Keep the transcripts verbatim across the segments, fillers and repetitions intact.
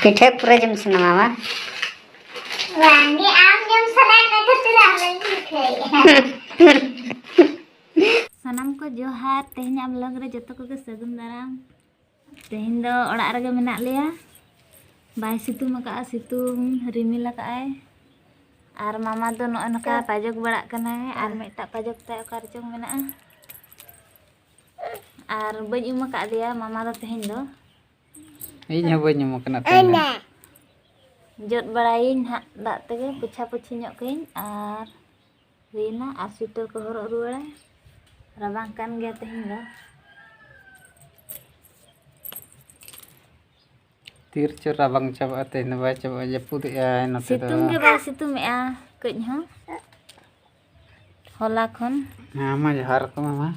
ᱯᱤᱴᱷᱟᱹ ᱯᱩᱨᱟᱹ ᱡᱚᱢ ᱥᱟᱱᱟᱢᱟ ᱵᱟᱝ? ᱵᱟᱝᱜᱮ, ᱟᱢ ᱡᱚᱢ ᱥᱟᱱᱟᱭᱮᱫ ᱢᱮ ᱠᱷᱟᱹᱛᱤᱨ ᱟᱢ ᱞᱟᱹᱜᱤᱫ ᱯᱤᱴᱷᱟᱹᱭᱮᱫᱼᱟ᱾ ᱥᱟᱱᱟᱢ ᱠᱚ ᱡᱚᱦᱟᱨ, ᱛᱮᱦᱮᱧᱟᱜ vlog ᱨᱮ ᱡᱚᱛᱚ ᱠᱚᱜᱮ ᱥᱟᱹᱜᱩᱱ ᱫᱟᱨᱟᱢ᱾ ᱛᱮᱦᱮᱧ ᱫᱚ ᱚᱲᱟᱜ ᱨᱮᱜᱮ ᱢᱮᱱᱟᱜ ᱞᱮᱭᱟ, ᱵᱟᱭ ᱥᱤᱛᱩᱝ ᱟᱠᱟᱫᱼᱟ, ᱥᱤᱛᱩᱝ ᱨᱤᱢᱤᱞ ᱟᱠᱟᱫᱼᱟᱭ᱾ ᱟᱨ ᱢᱟᱢᱟ ᱫᱚ ᱱᱚᱜᱼᱚᱭ ᱱᱚᱝᱠᱟ ᱯᱟᱡᱚᱠ ᱵᱟᱲᱟᱜ ᱠᱟᱱᱟᱭ, ᱟᱨ ᱢᱤᱫᱴᱟᱜ ᱯᱟᱡᱚᱠ ᱛᱟᱭ ᱚᱠᱟ ᱨᱮᱪᱚᱝ ᱢᱮᱱᱟᱜᱼᱟ᱾ ᱟᱨ ᱵᱟᱹᱧ ᱩᱢ ᱟᱠᱟᱫ ᱫᱮᱭᱟ ᱢᱟᱢᱟ ᱫᱚ ᱛᱮᱦᱮᱧ ᱫᱚ᱾ ᱤᱧ ᱦᱚᱸ ᱵᱟᱹᱧ ᱩᱢ ᱟᱠᱟᱱᱟ ᱛᱮᱦᱮᱧ ᱫᱚ᱾ ᱡᱚᱫ ᱵᱟᱲᱟᱭᱟᱹᱧ ᱦᱟᱸᱜ ᱫᱟᱜ ᱛᱮᱜᱮ, ᱯᱳᱪᱷᱟ ᱯᱳᱪᱷᱤ ᱧᱚᱜ ᱠᱟᱹᱧ ᱟᱨ ᱦᱩᱭᱱᱟ᱾ ᱟᱨ ᱥᱩᱭᱮᱴᱟᱨ ᱠᱚ ᱦᱚᱨᱚᱜ ᱨᱩᱣᱟᱹᱲᱟ, ᱨᱟᱵᱟᱝ ᱠᱟᱱ ᱜᱮᱭᱟ ᱛᱮᱦᱮᱧ ᱫᱚ᱾ ᱛᱤᱨ ᱪᱚ ᱨᱟᱵᱟᱝ ᱪᱟᱵᱟᱜᱼᱟ, ᱛᱮᱦᱮᱧ ᱫᱚ ᱵᱟᱭ ᱪᱟᱵᱟᱜᱼᱟ, ᱡᱟᱹᱯᱩᱫ ᱮᱜᱼᱟᱭ ᱱᱚᱛᱮ ᱫᱚ᱾ ᱥᱤᱛᱩᱝ ᱜᱮ ᱵᱟᱭ ᱥᱤᱛᱩᱝ ᱮᱜᱼᱟ ᱠᱟᱹᱡ ᱦᱚᱸ᱾ ᱦᱚᱞᱟ ᱠᱷᱚᱱ᱾ ᱦᱮᱸ, ᱢᱟ ᱡᱚᱦᱟᱨ ᱠᱚ ᱢᱟ, ᱢᱟ᱾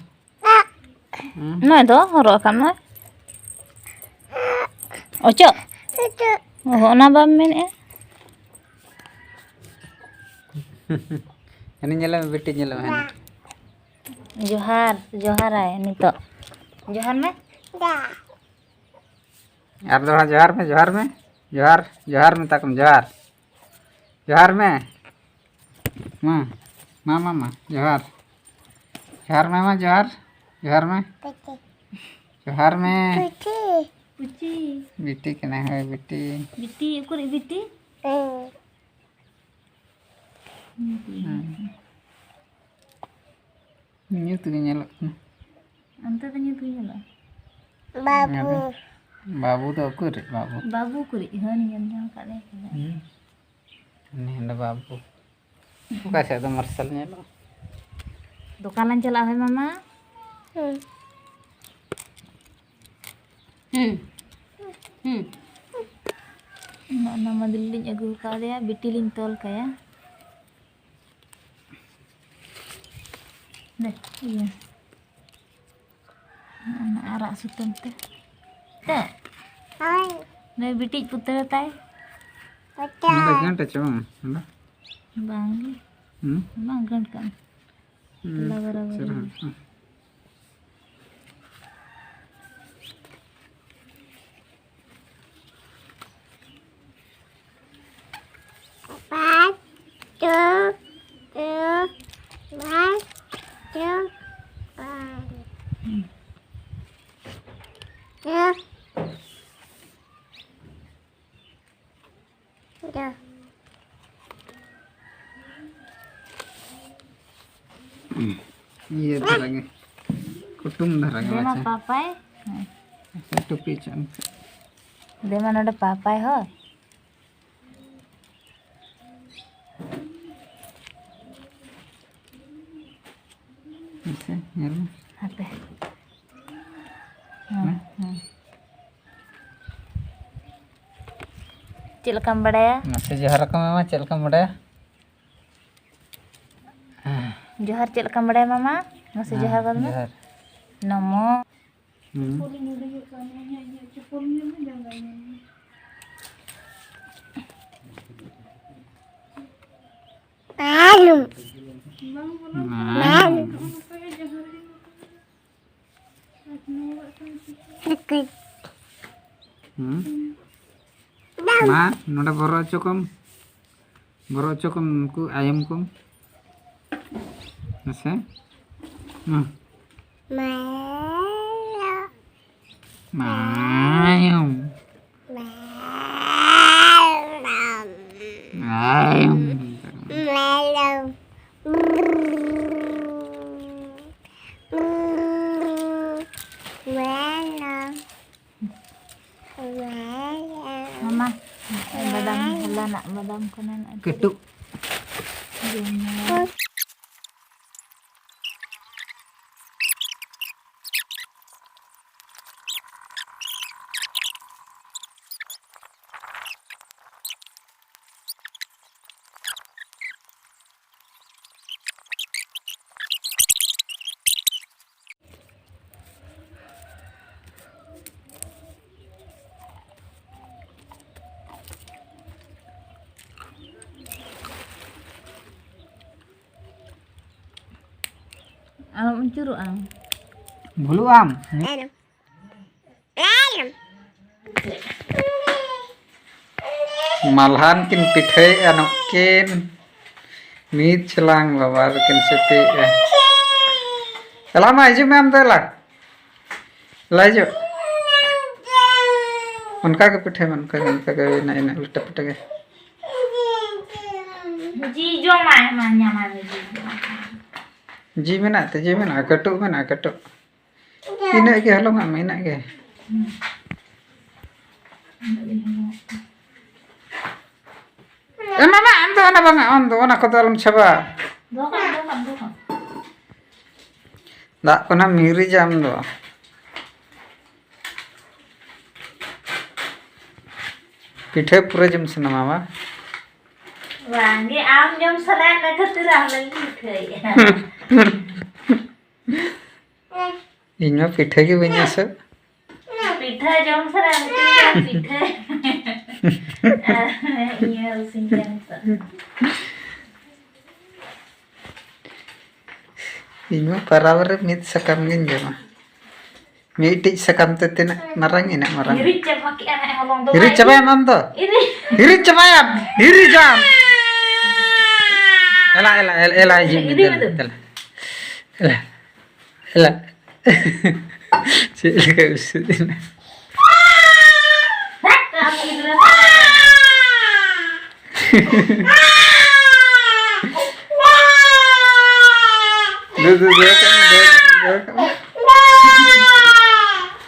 ᱦᱩᱸ᱾ ᱱᱚᱜᱼᱚᱭ ᱫᱚ ᱦᱚᱨᱚᱜ ᱟᱠᱟᱫ ᱢᱟ᱾ ᱚᱪᱚᱜ᱾ ᱚᱪᱚᱜ᱾ ᱚ, ᱚᱱᱟ ᱵᱟᱢ ᱢᱮᱱᱮᱫᱼᱟ? ᱦᱟᱹᱱᱤ ᱧᱮᱞᱮ ᱢᱮ, ᱵᱤᱴᱤ ᱧᱮᱞᱮ ᱢᱮ, ᱦᱟᱹᱱᱤ᱾ ᱡᱚᱦᱟᱨ, ᱡᱚᱦᱟᱨᱟᱭ ᱱᱤᱛᱚᱜ᱾ ᱡᱚᱦᱟᱨ ᱢᱮ᱾ ᱫᱟ᱾ ᱟᱨ ᱫᱚᱦᱲᱟ ᱡᱚᱦᱟᱨ ᱢᱮ, ᱡᱚᱦᱟᱨ ᱢᱮ᱾ ᱡᱚᱦᱟᱨ, ᱡᱚᱦᱟᱨ ᱢᱮᱛᱟ ᱠᱚᱢ, ᱡᱚᱦᱟᱨ᱾ ᱡᱚᱦᱟᱨ ᱢᱮ᱾ ᱢᱟ, ᱢᱟ, ᱢᱟ, ᱢᱟ, ᱡᱚᱦᱟᱨ᱾ ᱡᱚᱦᱟᱨ ᱢᱮ, ᱢᱟ, ᱡᱚᱦᱟᱨ᱾ ᱡᱚᱦᱟᱨ ᱢᱮ᱾ ᱯᱩᱪᱤ᱾ ᱡᱚᱦᱟᱨ ᱢᱮ᱾ ᱯᱩᱪᱤ᱾ ᱯᱩᱪᱤ᱾ ᱵᱤᱴᱤ ᱠᱟᱱᱟᱭ, ᱦᱳᱭ, ᱵᱤᱴᱤ᱾ ᱵᱤᱴᱤ, ᱩᱠᱩᱨᱤᱡ ᱵᱤᱴᱤ? ᱦᱮᱸ᱾ ᱦᱩᱸ᱾ ᱧᱩᱛ ᱜᱮ ᱧᱮᱞᱚᱜ ᱠᱟᱱᱟ᱾ ᱚᱱᱛᱮ ᱫᱚ ᱧᱩᱛ ᱜᱮ ᱧᱮᱞᱚᱜᱼᱟ᱾ ᱵᱟᱹᱵᱩ᱾ ᱵᱟᱹᱵᱩ ᱫᱚ ᱩᱠᱩᱨᱤᱡ ᱵᱟᱹᱵᱩ? ᱵᱟᱹᱵᱩ ᱩᱠᱩᱨᱤᱡ, ᱦᱟᱹᱱᱤ ᱧᱮᱞ ᱧᱟᱢ ᱠᱟᱫ ᱞᱮᱭᱟ᱾ ᱦᱩᱸ᱾ ᱩᱱᱤ ᱦᱟᱸᱰᱮ ᱵᱟᱹᱵᱩ᱾ ᱚᱠᱟ ᱥᱮᱫ ᱫᱚ ᱢᱟᱨᱥᱟᱞ ᱧᱮᱞᱚᱜᱼᱟ? ᱫᱚᱠᱟᱱ ᱞᱟᱝ ᱪᱟᱞᱟᱜᱼᱟ, ᱦᱳᱭ ᱢᱟᱢᱟ? ᱦᱩᱸ᱾ ᱦᱩᱸ᱾ ᱦᱩᱸ᱾ ᱚᱱᱟ, ᱚᱱᱟ ᱢᱟᱹᱫᱟᱹᱲᱤ ᱞᱤᱧ ᱟᱹᱜᱩ ᱠᱟᱣᱫᱮᱭᱟ, ᱵᱤᱴᱤ ᱞᱤᱧ ᱛᱚᱞ ᱠᱟᱭᱟ᱾ ᱫᱮ, ᱤᱭᱟᱹ᱾ ᱚᱱᱟ ᱟᱨᱟᱜ ᱥᱩᱛᱟᱹᱢ ᱛᱮ᱾ ᱛᱮ? ᱦᱳᱭ᱾ ᱱᱩᱭ ᱵᱤᱴᱤᱡ ᱯᱩᱛᱲᱟᱹ ᱛᱟᱭ᱾ ᱯᱩᱛᱲᱟᱹ᱾ ᱱᱚᱰᱮ ᱜᱟᱱᱴ ᱟᱪᱪᱷᱟ ᱵᱟᱝ? ᱱᱚᱰᱮ? ᱵᱟᱝ ᱜᱮ᱾ ᱦᱩᱸ? ᱵᱟᱝ ᱜᱟᱱᱴ ᱠᱟᱱᱟ᱾ ᱦᱩᱸ, ᱯᱩᱛᱲᱟᱹ ᱵᱚᱨᱟᱵᱚᱨ ᱪᱮᱦᱨᱟ᱾ ᱜᱮ᱾ ᱦᱩᱸ᱾ Two, two, one, two, one. ᱤᱭᱟᱹ ᱫᱷᱟᱨᱟ ᱜᱮ, ᱠᱩᱴᱩᱢ ᱫᱷᱟᱨᱟ ᱜᱮ ᱫᱮ ᱢᱟ ᱢᱟᱪᱷᱟ᱾ ᱯᱟᱯᱟᱭ᱾ ᱦᱮᱸ᱾ ᱟᱪᱪᱷᱟ, ᱴᱩᱯᱤ ᱪᱟᱢ᱾ ᱫᱮ ᱢᱟ ᱱᱚᱰᱮ ᱯᱟᱯᱟᱭ ᱦᱚ᱾ ᱢᱟᱥᱮ ᱧᱮᱞ ᱢᱮ᱾ ᱦᱟᱯᱮ᱾ ᱦᱮᱸ, ᱦᱮᱸ᱾ ᱦᱮᱸ᱾ ᱪᱮᱫ ᱞᱮᱠᱟᱢ ᱵᱟᱲᱟᱭᱟ? ᱢᱟᱥᱮ ᱡᱚᱦᱟᱨ ᱟᱠᱚ ᱢᱮ ᱢᱟ, ᱪᱮᱫ ᱞᱮᱠᱟᱢ ᱵᱟᱲᱟᱭᱟ? ᱡᱚᱦᱟᱨ ᱪᱮᱫ ᱞᱮᱠᱟᱢ ᱵᱟᱲᱟᱭᱟ ᱢᱟᱢᱟ? ᱢᱟᱥᱮ ᱦᱮᱸ, ᱡᱚᱦᱟᱨ ᱜᱚᱫ ᱢᱮ᱾ ᱡᱚᱦᱟᱨ᱾ ᱱᱚᱢᱚ᱾ ᱦᱩᱸ᱾ ᱢᱟᱞᱩ᱾ ᱢᱟᱞᱩ᱾ ᱢᱟᱞᱩ᱾ ᱦᱩᱸ? ᱢᱟ, ᱱᱚᱰᱮ ᱵᱚᱨᱚ ᱦᱚᱪᱚ ᱠᱚᱢ᱾ ᱵᱚᱨᱚ ᱦᱚᱪᱚ ᱠᱚᱢ, ᱩᱱᱠᱩ ᱟᱭᱚᱢ ᱠᱚᱢ᱾ ᱦᱮᱸᱥᱮ? ᱦᱩᱸ᱾ ᱢᱟᱭᱚᱢ᱾ ᱢᱟᱭᱚᱢ᱾ ᱢᱟᱭᱚᱢ᱾ ᱢᱟᱭᱚᱢ᱾ ᱢᱟᱭᱚᱢ᱾ ᱢᱟᱢᱟ, ᱵᱟᱫᱟᱢ, ᱦᱚᱞᱟᱱᱟᱜ ᱵᱟᱫᱟᱢ ᱠᱚ ᱢᱮᱱᱟᱜᱼᱟ᱾ ᱠᱟᱹᱴᱩᱵ᱾ ᱡᱚᱢ ᱢᱮ᱾ ᱟᱢ ᱟᱹᱪᱩᱨᱚᱜ ᱟᱢ᱾ ᱵᱷᱩᱞᱩᱜ ᱟᱢ᱾ ᱢᱟᱞᱦᱟᱱ ᱠᱤᱱ ᱯᱤᱴᱷᱟᱹᱭᱮᱫᱼᱟ ᱱᱩᱠᱤᱱ᱾ ᱢᱤᱫ ᱪᱷᱚᱞᱟᱝ ᱵᱟᱵᱟ ᱫᱚᱠᱤᱱ ᱥᱤᱯᱤᱭᱮᱫᱼᱟ᱾ ᱮᱞᱟ ᱢᱟ, ᱦᱤᱡᱩᱜ ᱢᱮ ᱟᱢ ᱫᱚ, ᱮᱞᱟ᱾ ᱮᱞᱟ, ᱦᱤᱡᱩᱜ᱾ ᱚᱱᱠᱟ ᱜᱮ ᱯᱤᱴᱷᱟᱹᱭ ᱢᱮ, ᱚᱱᱠᱟ ᱜᱮ, ᱚᱱᱠᱟ ᱜᱮ, ᱤᱱᱟᱹᱜ, ᱤᱱᱟᱹᱜ ᱞᱮᱴᱮ ᱯᱤᱴᱷᱟᱹ ᱜᱮ᱾ ᱡᱤ ᱡᱚᱢᱟᱭ, ᱢᱟ ᱧᱟᱢᱟᱭ ᱢᱮ, ᱡᱤ ᱡᱚᱢᱟᱭ᱾ ᱡᱤ ᱢᱮᱱᱟᱜ ᱛᱮ, ᱡᱤ ᱢᱮᱱᱟᱜᱼᱟ, ᱠᱟᱹᱴᱩᱵ ᱢᱮᱱᱟᱜᱼᱟ, ᱠᱟᱹᱴᱩᱵ᱾ ᱤᱱᱟᱹᱜ ᱜᱮ ᱦᱚᱞᱚᱝᱟᱜ ᱢᱮ, ᱤᱱᱟᱹᱜ ᱜᱮ᱾ ᱮ ᱢᱟᱢᱟ, ᱟᱢ ᱫᱚ ᱚᱱᱟ ᱵᱟᱝᱟ, ᱟᱢ ᱫᱚ ᱚᱱᱟ ᱠᱚᱫᱚ ᱟᱞᱚᱢ ᱪᱷᱟᱵᱟ᱾ ᱫᱚᱦᱚ ᱠᱟᱜ ᱢᱮ, ᱫᱚᱦᱚ ᱠᱟᱜ ᱢᱮ, ᱫᱚᱦᱚ ᱠᱟᱜ ᱢᱮ᱾ ᱫᱟᱜ ᱠᱚ ᱱᱟᱜ ᱮᱢ ᱦᱤᱨᱤᱡᱟ ᱟᱢ ᱫᱚ᱾ ᱯᱤᱴᱷᱟᱹ ᱯᱩᱨᱟᱹ ᱡᱚᱢ ᱥᱟᱱᱟᱢᱟ ᱵᱟ? ᱵᱟᱝᱜᱮ, ᱟᱢ ᱡᱚᱢ ᱥᱟᱱᱟᱭᱮᱫ ᱢᱮ ᱠᱷᱟᱹᱛᱤᱨ ᱟᱢ ᱞᱟᱹᱜᱤᱫ ᱯᱤᱴᱷᱟᱹᱭᱮᱫᱼᱟ᱾ ᱤᱧ ᱢᱟ ᱯᱤᱴᱷᱟᱹ ᱜᱮ ᱵᱟᱹᱧ ᱟᱥᱮ᱾ ᱯᱤᱴᱷᱟᱹ ᱡᱚᱢ ᱥᱟᱱᱟ ᱢᱤᱫᱴᱤᱡ ᱜᱟᱱ ᱯᱤᱴᱷᱟᱹ᱾ ᱟᱨ ᱤᱭᱟᱹ ᱩᱥᱤᱱ ᱠᱟᱱ ᱱᱤᱛᱚᱜ᱾ ᱤᱧ ᱢᱟ ᱯᱟᱨᱟᱵᱽ ᱨᱮ ᱢᱤᱫ ᱥᱟᱠᱟᱢ ᱜᱤᱧ ᱡᱚᱢᱟ᱾ ᱢᱤᱫᱴᱤᱡ ᱥᱟᱠᱟᱢ ᱛᱮ ᱛᱤᱱᱟᱹᱜ ᱢᱟᱨᱟᱝ, ᱤᱱᱟᱹᱜ ᱢᱟᱨᱟᱝ᱾ ᱦᱤᱨᱤᱡ ᱪᱟᱵᱟ ᱠᱮᱜᱼᱟ ᱱᱟᱜ ᱦᱚᱞᱚᱝ ᱫᱚ᱾ ᱦᱤᱨᱤᱡ ᱪᱟᱵᱟᱭᱟᱢ ᱟᱢ ᱫᱚ᱾ ᱦᱤᱨᱤᱡ᱾ ᱦᱤᱨᱤᱡ ᱪᱟᱵᱟᱭᱟᱢ, ᱦᱤᱨᱤᱡᱟᱢ᱾ ᱮᱞᱟ, ᱮᱞᱟ, ᱮᱞᱟ, ᱮᱞᱟ, ᱦᱤᱡᱩᱜ ᱢᱮ, ᱤᱫᱤ ᱫᱮᱞᱟ, ᱢᱮ ᱫᱩ᱾ ᱫᱮᱞᱟ᱾ ᱮᱞᱟ᱾ ᱮᱞᱟ᱾ ᱪᱮᱫ ᱞᱮᱠᱟ ᱩᱥᱟᱹᱫ ᱮᱱᱟ? ᱟᱢ ᱜᱤᱫᱽᱨᱟᱹ᱾ ᱫᱩ, ᱫᱩ, ᱫᱩ, ᱫᱩ, ᱫᱩ, ᱫᱩ᱾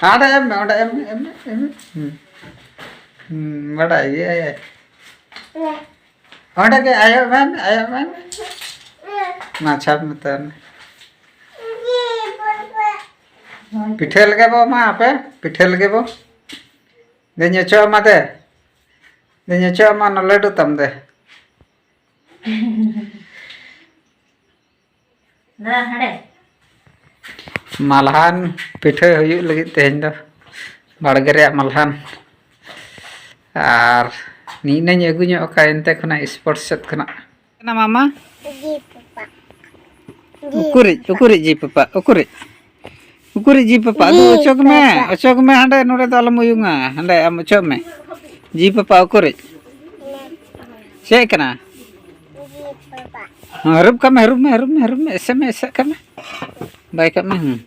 ᱚᱸᱰᱮ ᱮᱢ ᱢᱮ, ᱚᱸᱰᱮ ᱮᱢ ᱢᱮ, ᱮᱢ ᱢᱮ, ᱮᱢ ᱢᱮ᱾ ᱦᱩᱸ᱾ ᱦᱩᱸ, ᱵᱟᱰᱟᱭ ᱜᱮᱭᱟᱭ᱾ ᱚᱸᱰᱮ ᱜᱮ ᱟᱭᱳ ᱢᱮ, ᱟᱭᱳ ᱢᱮ᱾ ᱢᱟ ᱪᱷᱟᱯ ᱢᱮ ᱛᱟᱦᱞᱮ᱾ ᱯᱤᱴᱷᱟᱹ ᱞᱮᱜᱮ ᱵᱚ ᱢᱟ ᱟᱯᱮ, ᱯᱤᱴᱷᱟᱹ ᱞᱮᱜᱮ ᱵᱚ᱾ ᱫᱮᱧ ᱚᱪᱚᱜ ᱢᱟ ᱫᱮ᱾ ᱫᱮᱧ ᱚᱪᱚᱜ ᱢᱟ ᱚᱱᱟ ᱞᱟᱹᱰᱩ ᱛᱟᱢ ᱫᱮ᱾ ᱫᱟᱫᱟ, ᱦᱟᱸᱰᱮ᱾ ᱢᱟᱞᱦᱟᱱ ᱯᱤᱴᱷᱟᱹ ᱦᱩᱭᱩᱜ ᱞᱟᱹᱜᱤᱫ ᱛᱮᱦᱮᱧ ᱫᱚ ᱵᱟᱲᱜᱮ ᱨᱮᱭᱟᱜ ᱢᱟᱞᱦᱟᱱ᱾ ᱟᱨ ᱱᱤᱱᱟᱹᱧ ᱟᱹᱜᱩ ᱧᱚᱜ ᱟᱠᱟᱫ ᱮᱱᱛᱮ ᱠᱷᱚᱱᱟᱜ ᱥᱯᱳᱨᱴᱥ ᱥᱮᱫ ᱠᱷᱚᱱᱟᱜ᱾ ᱠᱟᱱᱟ ᱢᱟᱢᱟ? ᱡᱤ ᱯᱟᱯᱟ᱾ ᱡᱤ ᱩᱠᱩᱨᱤᱡ, ᱯᱟᱯᱟ᱾ ᱩᱠᱩᱨᱤᱡ ᱡᱤ ᱯᱟᱯᱟ, ᱩᱠᱩᱨᱤᱡ? ᱩᱠᱩᱨᱤᱡ ᱡᱤ ᱯᱟᱯᱟ? ᱟᱫᱚ ᱡᱤ ᱚᱪᱚᱜᱽ ᱢᱮ, ᱯᱟᱯᱟ᱾ ᱚᱪᱚᱜᱽ ᱢᱮ ᱦᱟᱸᱰᱮ, ᱱᱚᱰᱮ ᱫᱚ ᱟᱞᱚᱢ ᱩᱭᱩᱝᱟ᱾ ᱦᱟᱸᱰᱮ ᱟᱢ ᱚᱪᱚᱜ ᱢᱮ᱾ ᱡᱤ ᱯᱟᱯᱟ ᱩᱠᱩᱨᱤᱡ? ᱪᱮᱫ ᱠᱟᱱᱟ? ᱡᱤ ᱯᱟᱯᱟ᱾ ᱦᱟᱹᱨᱩᱵ ᱠᱟᱜ ᱢᱮ, ᱦᱟᱹᱨᱩᱵ ᱢᱮ, ᱦᱟᱹᱨᱩᱵ ᱢᱮ, ᱦᱟᱹᱨᱩᱵ ᱢᱮ, ᱮᱥᱮᱫ ᱢᱮ, ᱮᱥᱮᱫ ᱠᱟᱜ ᱢᱮ᱾ ᱵᱟᱭ ᱠᱟᱜ ᱢᱮ, ᱦᱩᱸ᱾